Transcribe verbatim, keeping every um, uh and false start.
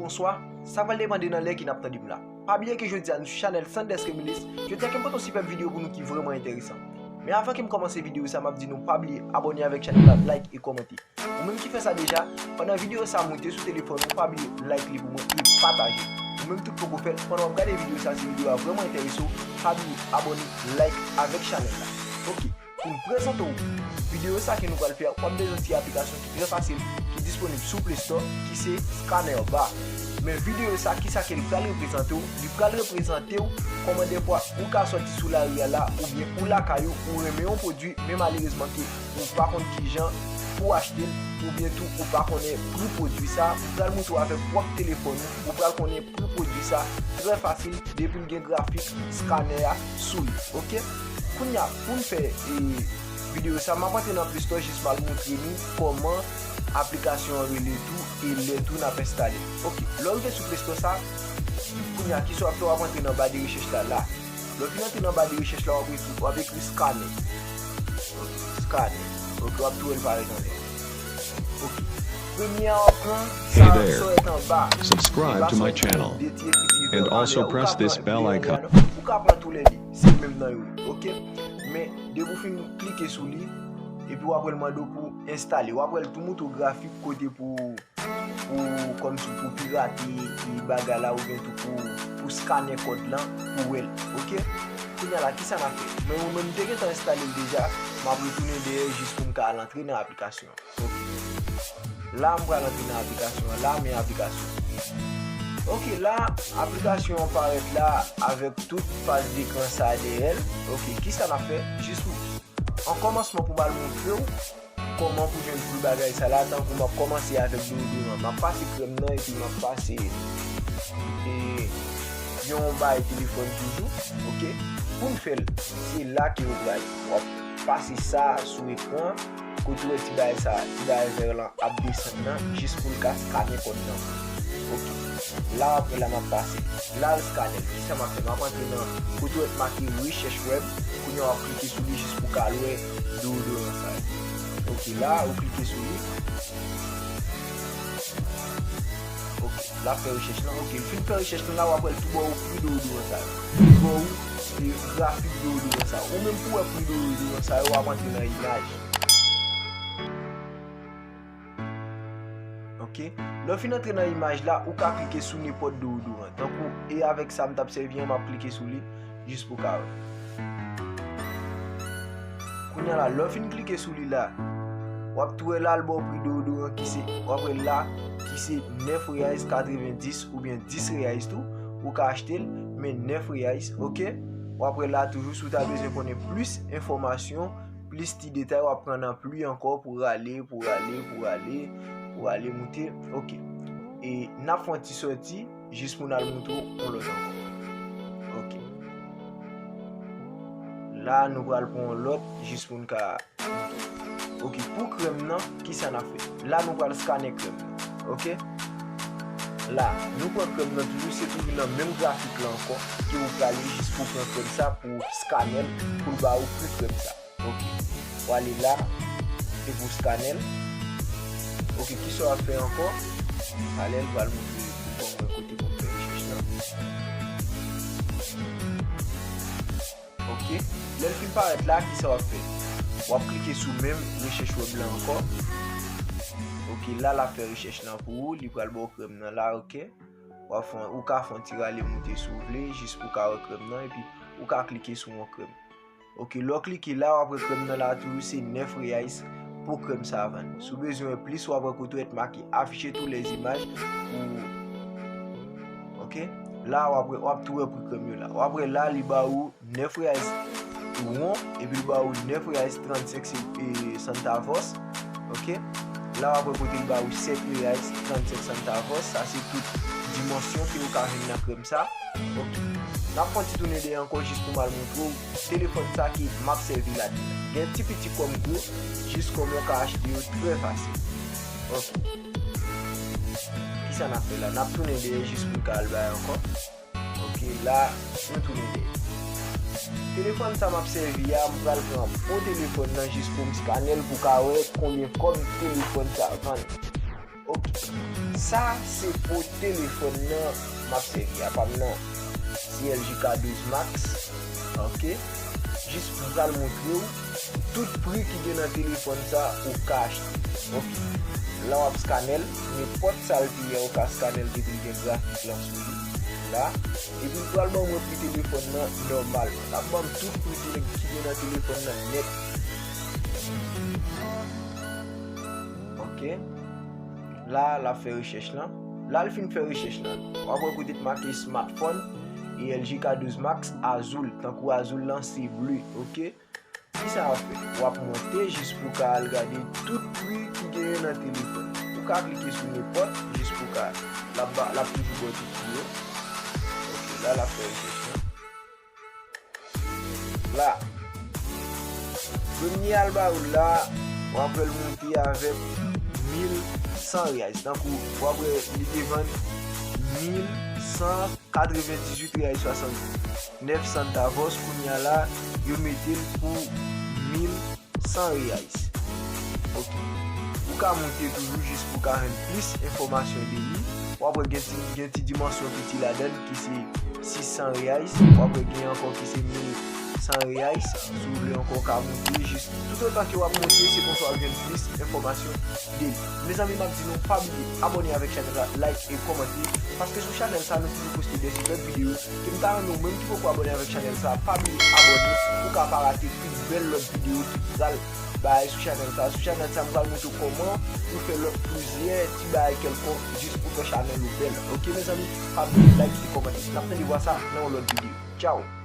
Bonswa, sa pral depande nan lè ke n ap tande m la. Pa bliye ke jodi a nou sou chanèl Sanders Reminisce. Jodi a ke m pote yon sipèb videyo pou nou ki vrèman enteresan. Men avan ke m kòmanse videyo sa, m ap di nou pa bliye abòne avèk chanèl la, like e kòmante. Ou menm ki fè sa deja, pandan videyo sa moute sou telefòn ou, pa bliye like li pou mwen e pataje. Ou menm tou ki poko fè l, pandan w ap gade videyo sa, si videyo a vrèman enterese w, pa bliye abòne, like avèk chanèl la. Ok, pou m prezante w videyo sa ke nou pral fè a, w ap bezwen yon ti aplikasyon ki trè fasil, ki disponib sou Play Store, ki se Scanner Bar. Men videyo sa, kisa ke l pral reprezante w? Li pral reprezante w kòman dèfwa ou ka sòti sou lari a la, oubyen ou lakay ou, ou renmen yon pwodui, men malerezman ke ou pa konn kijan pou w achte l, oubyen tou ou pa konnen pri pwodui sa, m pral montre w avèk pwòp telefòn ou, ou pral konnen pri pwodui sa trè fasil, depi l gen grafik scanner a sou li, ok? Kounye a, pou n fè, e, videyo sa, m ap antre nan Play Store jis pou al montre nou kòman aplikasyon an rele tou e lè tou n ap enstale. Ok, lè w rive sou Play Store sa, kounye a, kisa w ap fè, w ap antre nan ba de rechèch la, la. Lè w fin antre nan ba de rechèch la, w ap ekri, w ap ekri scanner. Ok, scanner. Ok, w ap tou wè l parèt anlè. Ok. Premye a w ap pran, hey sa, there, sa w wè anba. Subscribe to my channel. Anba sa w wè de ti ekriti vè anlè a. And also press this bell icon. Ou ka pran tou lè de. Se menm nan yo ye. Ok? Men, depi w fin klike sou li, epi w ap wè l mande w pou enstale. W ap wè l tou montre w grafik kote pou, pou, kòmsi pou pirate, e, bagay la, oubyen tou pou, pou scanner kòd lan, pou wè l. Ok? Kounye a la, kisa n ap fè? Men mwen, mwen, m te gentan enstale l deja, m ap retounen dèyè jis pou m ka al antre nan aplikasyon an. Ok. La, m pral antre nan aplikasyon an. La, men aplikasyon an. Ok, la, aplikasyon an parèt la avèk tout fas dekran sa a dèyè l. Ok, kisa n ap fè? Jis pou, an kòmansman, pou m al montre w kòman pou jwenn pri bagay sa la, tankou m ap kòmanse avèk deodoran. M ap pase krèm nan epi m ap pase, e, yon bagay telefòn toujou. Ok? Pou n fè l, se la ke w pral. W ap pase sa sou ekran an. Kote w wè ti bagay sa, ti bagay vè lan ap desann nan, jis pou l ka scanner kòd lan. Ok. La w ap wè la m ap pase. La l scanner. Kisa m ap fè? M ap antre nan kote w wè t make rechèch wèb. Kounye a w ap klike sou li jis pou w ka al wè deodoran sa yo. Ok, la ou klike sou li. Ok, l ap fè rechèch lan. Ok, l fin fè rechèch lan la, w ap wè l tou ba w pri deodoran sa yo. Li ba w, e, grafik deodoran sa yo. Ou menm pou w wè pri deodoran sa yo, w ap antre nan imaj. Ok? Lè w fin antre nan imaj la, ou ka klike sou nenpòt deodoran. Tankou, e avèk sa m t ap sèvi an, m ap klike sou li, jis pou w ka wè. Kounye a la, lè w fin klike sou li la, w ap tou wè la, l ba w pri deodoran ki se, w ap wè la, ki se nèf reais katrevenndis oubyen dis reais tou, ou ka achte l, men nèf reais, ok? W ap wè la toujou, si w ta bezwen konnen plis enfòmasyon, plis ti detay, w ap pran nan pli ankò pou rale, pou rale, pou rale, pou rale moute. Ok. E n ap fè yon ti sòti, jis pou n al montre w yon lòt ankò. Ok. La, nou pral pran yon lòt, jis pou n ka montre w. Ok, pou krèm nan, kisa n ap fè? La, nou pral scanner krèm nan. Ok? La, nou pran krèm nan toujou, se toujou nan menm grafik la ankò, ke ou prale jis pou pran krèm sa, pou scanner l, pou l ba ou pri krèm sa. Ok. W ale la, epi w scanner l. Ok, kisa w ap fè ankò? Ale, m pral montre pou ban mwen kote pou m fè rechèch lan. Ok. Lè l fin parèt la, kisa w ap fè? W ap klike sou menm rechèch wèb la ankò. Ok, la, l ap fè rechèch lan pou ou. Li pral ba w krèm nan la, ok. W ap fè, ou ka fè yon ti rale moute si w vle, jis pou w ka wè krèm nan, epi ou ka klike sou yon krèm. Ok, lè w klike la, w ap wè krèm nan la toujou se nèf reais pou krèm sa a vann. Si w bezwen wè plis, w ap wè kote w wè t make afficher tous les images pou, ok? La, w ap wè, w ap tou wè pri krèm yo la. W ap wè la, li ba ou nèf reais won, epi li ba ou nèf reais trannsenk se, e, centavos. Ok? La, w ap wè kote li ba ou sèt reais trannsenk centavos. Sa se tout dimansyon ke ou ka jwenn nan krèm sa. Ok. N ap fè yon ti tounen dèyè ankò jis pou m al montre w telefòn sa ke m ap sèvi ladan. Gen ti piti kòm gwo, jis kòman w ka achte yo trè fasil. Ok. Kisa n ap fè la? N ap tounen dèyè jis pou n ka al bay ankò. Ok, la, nou tounen dèyè. Telefòn sa m ap sèvi a, m pral pran po telefòn nan jis pou m scanner l pou ka wè konbyen kòb telefòn sa vann. Ok. Sa se pou telefòn nan m ap sèvi a, pa m nan, se L G K douz Max. Ok, jis m pral montre w tout pri ki gen nan telefòn sa ou ka achte. Ok, la w ap skanè l, nenpòt sa l te ye a ou ka skanè l depi l gen grafik lan sou li la. Epi l pral ban mwen pri telefòn nan nòmal. L ap ban m tout pri ki gen nan telefòn nan nèt. Ok. La, l ap fè rechèch lan. La, l fin fè rechèch lan. W ap wè kote t make smartphone e L G K douz Max azul. Tankou azul lan, se ble. Ok. Kisa w ap fè? W ap monte jis pou w ka al gade tout pri ki genyen nan telefòn. Ou ka klike sou nenpòt jis pou w ka, l ap ba, l ap toujou ba w tout pri yo. Ok, la, l ap fè rechèch lan. La. Premye albarou la, w ap wè l monte avèk mil san reais. Tankou, w ap wè li te vann mil san katrevendizuit reais swasannnèf santavos. Kounye a la, yo mete l pou mil san reais. Ok. Ou ka monte toujou jis pou w ka jwenn plis enfòmasyon de li. W ap wè gen ti, gen ti dimansyon piti ladan l ki se sis san reais. W ap wè gen ankò ki se mil san reais. Si w vle ankò, w ka monte jis. Toutotan ke w ap monte, se konsa w ap jwenn plis enfòmasyon de li. Mezanmi, m ap di nou, pa bliye abòne avèk chanèl la, like e kòmante, paske sou chanèl sa, nou toujou poste de lòt videyo. E m ta renmen ou menm ki poko abòne avèk chanèl sa, pa bliye abòne pou w ka pa rate tout bèl lòt videyo ki pral bay sou chanèl sa. Sou chanèl sa, m pral montre w kòman pou fè lòt plizyè ti bagay kèlkonk jis pou fè chanèl ou bèl. Ok, mezanmi, pa bliye like e kòmante. N ap tande vwa sa nan yon lòt videyo. Tchao!